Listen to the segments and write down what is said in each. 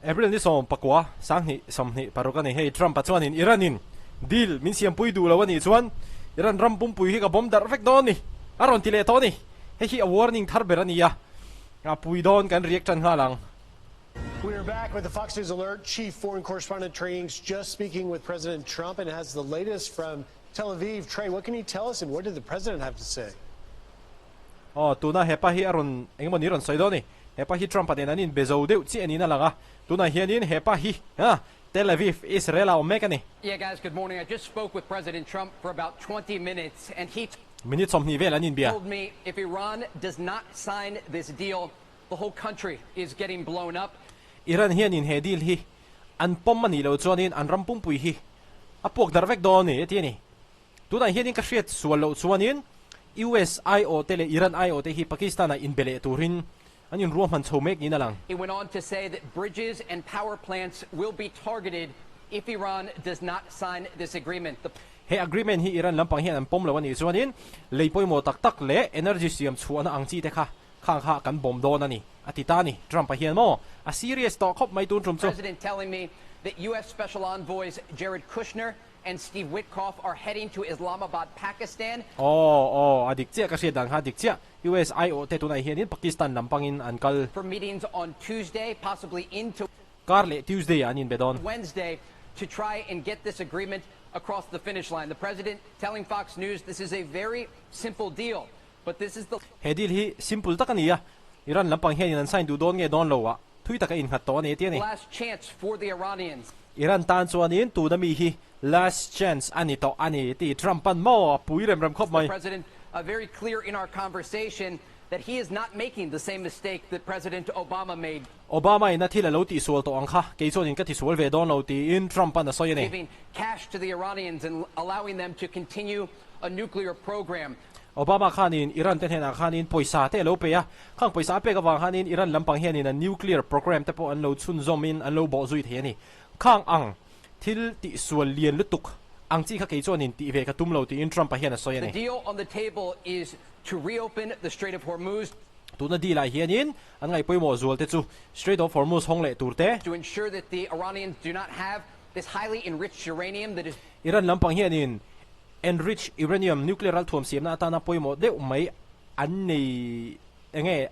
April ni 19, 2026 a ni. Hei Trump-a chuanin Iran-in deal min siampui duh lo a nih chuan Iran ram pumpui hi ka bomb darh vek dawn ni a rawn ti leh tawh a ni. Hei hi a warning thar ber a ni a, a pui dawn kan react tan nghal ang. We are back with the Fox News Alert. Chief Foreign Correspondent Trey Yingst just speaking with President Trump and has the latest from Tel Aviv. Trey, what can you tell us and what did the president have to say? Aw, tuna hepa hi a rawn engemaw ni rawn sawi dawn a ni. Hepa hi Trump-a nen an inbe zo deuh chiah niin a lang a. Tunah hianin hepa hi Tel Aviv, Israel-ah a awm mek a ni. Yeah guys, good morning. I just spoke with President Trump for about 20 minutes and he Minute 20 vel an inbia. told me if Iran does not sign this deal, the whole country is getting blown up. Iran hianin he deal hi an pawm a nih loh chuanin an ram pumpui hi a puak darh vek dawn a ni, a ti a ni. Tunah hianin ka hriat sual loh chuanin US aiawh te leh Iran aiawh te hi Pakistan-ah inbe leh turin an inruahman chho mek niin a lang. He went on to say that bridges and power plants will be targeted if Iran does not sign this agreement. The. He agreement hi Iran lampang hian an pawm lo a nih chuanin lei pawimawh tak tak leh energy siam chhuahna ang chi te kha khang kha kan bawm dawn a ni, a ti ta a ni. Trump-a hian maw a serious tawh khawp mai tun tum chu. President telling me that US Special Envoys Jared Kushner and Steve Witkoff are heading to Islamabad, Pakistan. Aw, aw, a dik chiah ka hriat dan kha a dik chiah. US aiawh te tunah hianin Pakistan lampangin an kal. For meetings on Tuesday, possibly into. Kar leh Tuesday ah an inbe dawn. Wednesday to try and get this agreement across the finish line. The president telling Fox News this is a very simple deal, but this is the. He deal hi simple tak a ni a, Iran lampang hianin an sign duh dawn nge dawn lo ah thui taka innghat tawh a ni a ti a ni. Last chance for the Iranians. Iran tan chuanin tuna mi hi last chance a ni tawh a ni tih Trump an maw a pui rem rem khawp mai. The president very clear in our conversation that he is not making the same mistake that President Obama made. Obama in a thil a lo tihsual tawh ang kha, kei chuanin ka tisual ve dawn lo tiin Trump an a sawi a ni. Giving cash to the Iranians and allowing them to continue a nuclear program. Obama khanin Iran te hnenah khanin pawisa te a lo pe a, khang pawisa a pek avang khanin Iran lampang hianin an nuclear program te pawh an lo chhunzawmin an lo bawh zui thei a ni. Khang ang thil tihsual lian lutuk ang chi kha kei chuanin tih ve ka tum lo tiin Trump-a hian a sawi a The ni. deal on the table is to reopen the Strait of Hormuz. Tuna deal ah hianin an ngaih pawimawh zual te chu Strait of Hormuz hawng leh tur te. To ensure that the Iranians do not have this highly enriched uranium that is. Iran lampang hianin Enriched uranium nuclear ralthuam siamna atana pawimawh deuh mai an nei enge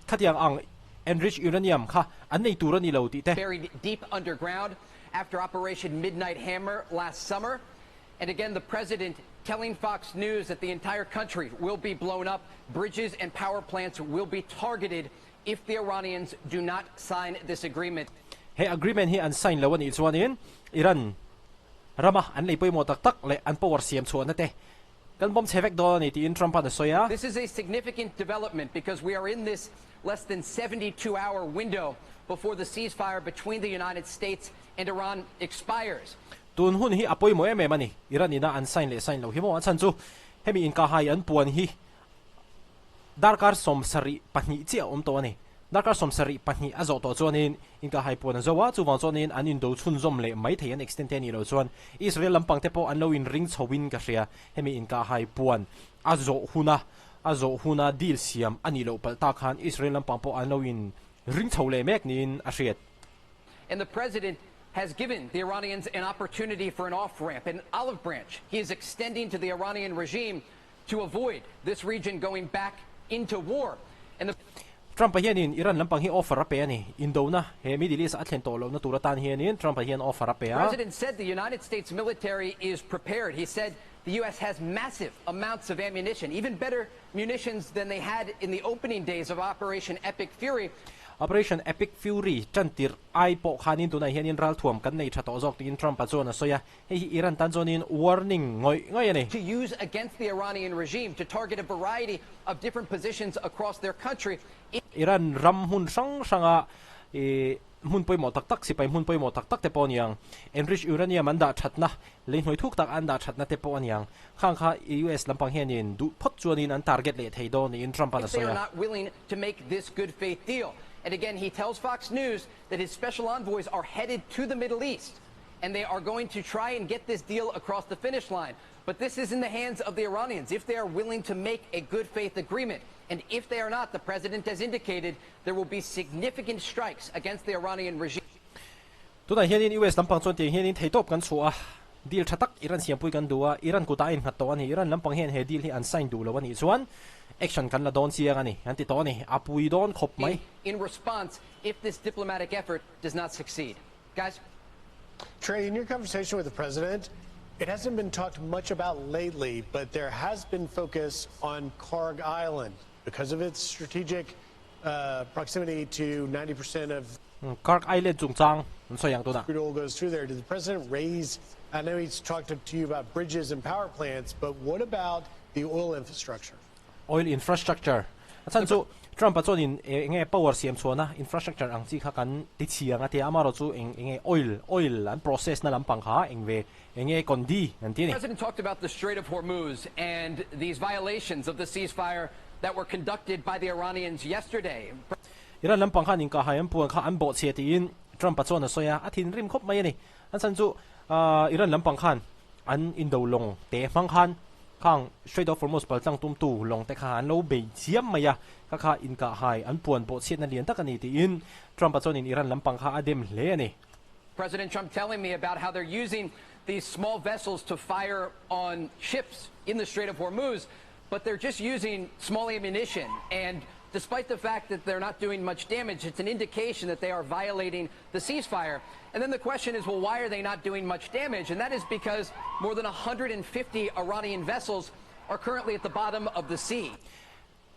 khatiang ang enriched uranium kha an nei tur a ni lo tih te. Buried deep underground after Operation Midnight Hammer last summer. And again the president telling Fox News that the entire country will be blown up, bridges and power plants will be targeted if the Iranians do not sign this agreement. He agreement hi an sign lo a nih chuanin Iran Rama an lei pawimawh tak tak leh an power siam chhuahna te kan bawm chhe vek dawn a ni tiin Trump-a'n a sawi a. This is a significant development because we are in this less than 72 hour window before the ceasefire between the United States and Iran expires. Tun hun hi a pawimawh em em a ni. Iran ina an sign leh sign loh hi maw a chhan chu hemi inkahhai an puan hi Darkar 72 chiah a awm tawh a ni. Darkar 72 a zawh tawh chuanin inkahhai puan a zo a, chuvang chuanin an indo chhunzawm leh mai thei an extend te a nih loh chuan Israel lampang te pawh an lo inring chhoin ka hria. Hemi inkahhai puan a zawh huna a zawh huna deal siam a nih loh palh tak khan Israel lampang pawh an lo inring chho leh mek niin a hriat. And the president has given the Iranians an opportunity for an off-ramp, an olive branch he is extending to the Iranian regime to avoid this region going back into war and the. Trump-a hianin Iran lampang hi offer a pe a ni. Indona he Middle East a thlen tawh lohna tur atan hianin Trump-a hian offer a pe a. President said the United States military is prepared. He said the US has massive amounts of ammunition, even better munitions than they had in the opening days of Operation Epic Fury. Operation Epic Fury tan tirh ai pawh khanin tunah hianin ralthuam kan nei tha tawh zawk tiin Trump-a chuan a sawi a. Hei hi Iran tan chuanin warning ngawih ngawih a ni. To use against the Iranian regime to target a variety of different positions across their country. Iran ram hmun hrang hranga hmun pawimawh tak tak, sipai hmun pawimawh tak tak te pawh a ni ang. Enriched uranium an dah thatna, lei hnuai thuk tak an dah thatna te pawh a ni ang. Khang kha US lampang hianin duh phawt chuanin an target leh thei dawn niin Trump-a'n a If they sawi are a. not willing to make this good faith deal. And again, he tells Fox News that his special envoys are headed to the Middle East. and they are going to try and get this deal across the finish line. But this is in the hands of the Iranians. If they are willing to make a good faith agreement, and if they are not, the president has indicated there will be significant strikes against the Iranian regime. Tunah hianin US lampang chuan tiang hianin theihtawp kan chhuah a, deal tha tak Iran siampui kan duh a, Iran kutah a innghat tawh a ni, Iran lampang hian he deal hi an sign duh lo a nih chuan action kan la dawn chiang a ni, an ti tawh a ni, a pui dawn khawp mai. In response, if this diplomatic effort does not succeed. Guys? Trey, in your conversation with the president, it hasn't been talked much about lately, but there has been focus on Kharg Island because of its strategic uh, proximity to 90% of Kharg Island chungchang an sawi ang tunah. Crude oil goes through there. Did the president raise, I know he's talked to you about bridges and power plants, but what about the oil infrastructure? Oil infrastructure a chhan chu Trump-a chuanin eng nge power siam chhuahna infrastructure ang chi kha kan ti chhiang a tia, amaherawh chu eng eng nge oil oil an process na lampang kha eng ve eng nge kondi an ti a ni. President talked about the Strait of Hormuz and these violations of the ceasefire that were conducted by the Iranians yesterday. Iran lampang khan inkahhai an puan kha an bawhchhia tiin Trump-a chuan a sawi a, a thinrim khawp mai a ni. A chhan chu Iran lampang khan an indo lawng te hmang khan khang Strait of Hormuz paltlang tumtu lawng te kha an lo bei chiam mai a, kha kha inkahhai an puan bawhchhiatna lian tak a ni tiin Trump-a chuanin Iran lampang kha a dem hle a ni. President Trump telling me about how they're using these small vessels to fire on ships in the Strait of Hormuz, but they're just using small ammunition. And despite the fact that they're not doing much damage, it's an indication that they are violating the ceasefire. And then the question is, well, why are they not doing much damage? And that is because more than 150 Iranian vessels are currently at the bottom of the sea.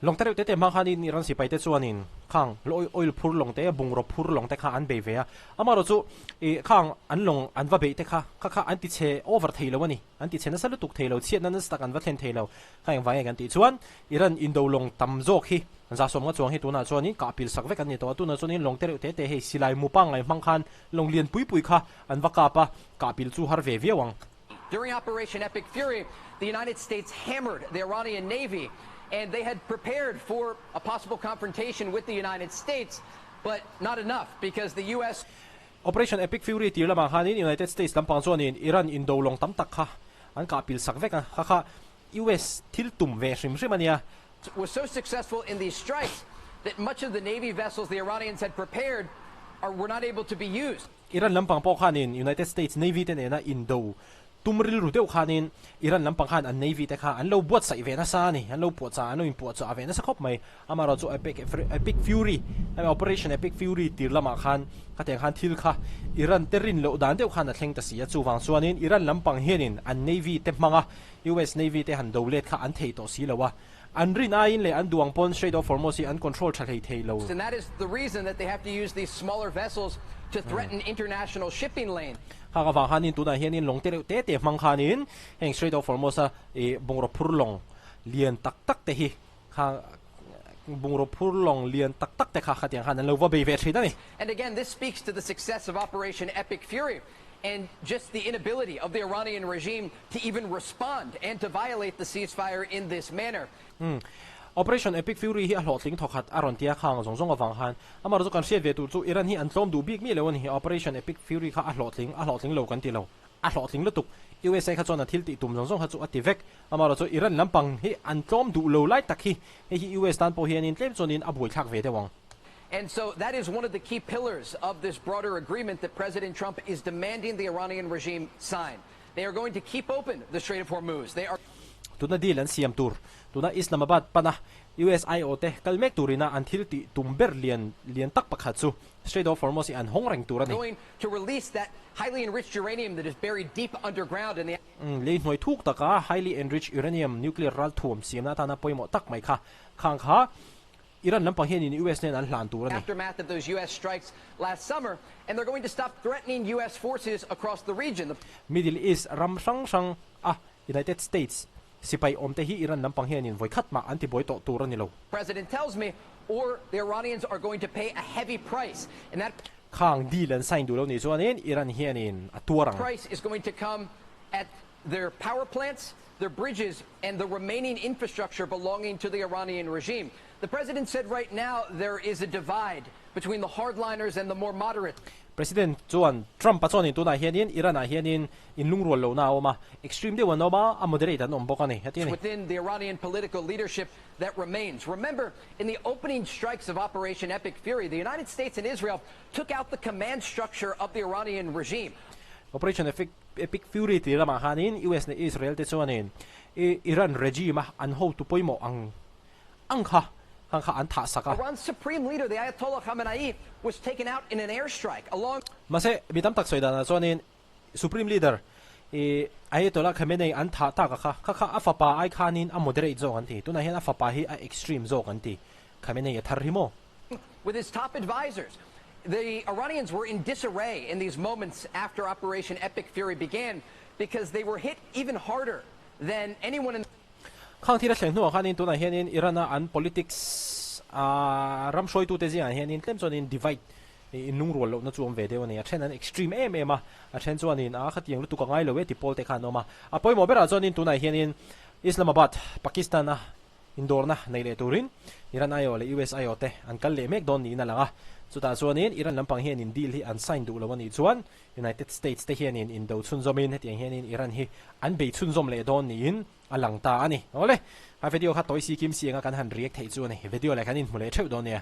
Lawng te reuh te te hmang khanin Iran sipai te chuanin khang oil phur lawng te, bungraw phur lawng te kha an bei ve a. Amaherawh chu ih khang an lawng an va beih te kha, kha kha an ti chhe over thei lo a ni. An ti chhe nasa lutuk thei lo, chhiatna nasa tak an va thlen thei lo. Kha engvang nge kan tih chuan Iran indo lawng tam zawk hi za sawmnga chuang hi tunah chuanin kah pil sak vek an ni tawh a. Tunah chuanin lawng te reuh te te hei silai mu pangngai hmang khan lawng lian pui pui kha an va kap a, kah pil chu har ve viau ang. During Operation Epic Fury, the United States hammered the Iranian Navy and they had prepared for a possible confrontation with the United States, but not enough because the US. Operation Epic Fury tir lamah khanin United States lampang chuanin Iran indo lawng tam tak kha an kah pil sak vek a, kha kha US thil tum ve hrim hrim a nia. Was so successful in these strikes that much of the Navy vessels the Iranians had prepared are were not able to be used. Iran lampang pawh khanin United States Navy te nena indo tum rilru deuh khanin Iran lampang khan an Navy te kha an lo buatsaih ve nasa a ni, an lo puahchah, an lo inpuahchah ve nasa khawp mai. Amaherawh chu Epic Epic Fury, Operation Epic Fury tir lamah khan khatiang khan thil kha Iran te rin loh dan deuh khan a thleng ta si a, chuvang chuanin Iran lampang hianin an Navy te hmanga US Navy te han do let kha an thei tawh si lo a, an rin aiin leh an duang pawn Strait of Hormuz hi an control tha hlei thei lo. And that is the reason that they have to use these smaller vessels to threaten international shipping lanes. Khang avang khanin tunah hianin lawng te reuh te te hmang khanin heng Strait of Hormuz a ih bungraw phur lawng lian tak tak te hi kha bungraw phur lawng lian tak tak te kha khatiang khan an lo va bei ve thin a ni. And again, this speaks to the success of Operation Epic Fury and just the inability of the Iranian regime to even respond and to violate the ceasefire in this manner. Umm. Operation Epic Fury hi a hlawhtling thawkhat a rawn tia khang zawng zawng avang khan amaherawh chu kan hriat ve tur chu Iran hi an tlawm duh bik miah lo a ni. Operation Epic Fury kha a hlawhtling, a hlawhtling lo kan ti lo. A hlawhtling lutuk. USA kha chuan a thil tih tum zawng zawng kha chu a ti vek. Amaherawh chu Iran lampang hi an tlawm duh lo lai tak hi hei hi US tan pawh hianin tlem chuanin a buaithlak ve deuh ang. And so that is one of the key pillars of this broader agreement that President Trump is demanding the Iranian regime sign. They are going to keep open the Strait of Hormuz. They are Tuna deal an siam tur, tuna Islamabad pana US IO te kal mek turina an thil tih tum ber lian lian tak pakhat chu Strait of Hormuz hi an hawng reng tur a ni. Going to release that highly enriched uranium that is buried deep underground in the. Lei hnuai thuk taka highly enriched uranium nuclear ral thuam siamna atana pawimawh tak mai kha khang kha Iran lampang hianin US nen an hlan tur a ni. Aftermath of those US strikes last summer and they're going to stop threatening US forces across the region. The. Middle East ram hrang hrang a United States sipai awm te hi Iran lampang hianin vawi khat mah an ti buai tawh tur a ni lo. President tells me or the Iranians are going to pay a heavy price and that. Khang deal an sign duh lo nih chuanin Iran hianin a tuar ang. Price is going to come at their power plants, their bridges and the remaining infrastructure belonging to the Iranian regime. The president said right now there is a divide. between the hardliners and the more moderate. President chuan Trump-a chuanin tunah hianin Iran-ah hianin inlungrual lohna a awm a, extreme deuh an awm a, a moderate an awm bawk a ni, a ti a ni. Within the Iranian political leadership that remains. Remember, in the opening strikes of Operation Epic Fury, the United States and Israel took out the command structure of the Iranian regime. Operation Epic Fury tih lamah khanin US leh Israel te chuanin Iran regime-a an hotu pawimawh ang ang kha khang kha an thah sak a. Iran's supreme leader, the Ayatollah Khamenei, was taken out in an airstrike along. Mahse, mi tam tak sawi danah chuanin Supreme Leader i Ayatollah Khamenei an thah tak a kha, kha kha a fapa ai khanin a moderate zawk an ti. Tunah hian a fapa hi a extreme zawk an ti. Khamenei a thar hi maw? With his top advisors, the Iranians were in disarray in these moments after Operation Epic Fury began because they were hit even harder than anyone in. Khang thil a thleng hnuah khanin tunah hianin Iran-a an politics a ram hruaitute zingah hianin tlem chuanin divide inlungrual lohna chu awm ve deuh a ni. A then an extreme em em a, a then chuanin a khatiang lutuk a ngai lo e ti pawl te kha an awm a. A pawimawh berah chuanin tunah hianin Islamabad, Pakistan-a indawrna nei leh turin Iran aiawh leh US aiawh te an kal leh mek dawn niin a lang a. Chutah chuanin Iran lampang hianin deal hi an sign duh lo a nih chuan United States te hianin indo chhunzawmin hetiang hianin Iran hi an bei chhunzawm leh dawn niin a lang ta a ni. Awle, a video kha tawi si kim si anga kan han react theih chu a ni. Video leh kan inhmu leh theuh dawn nia.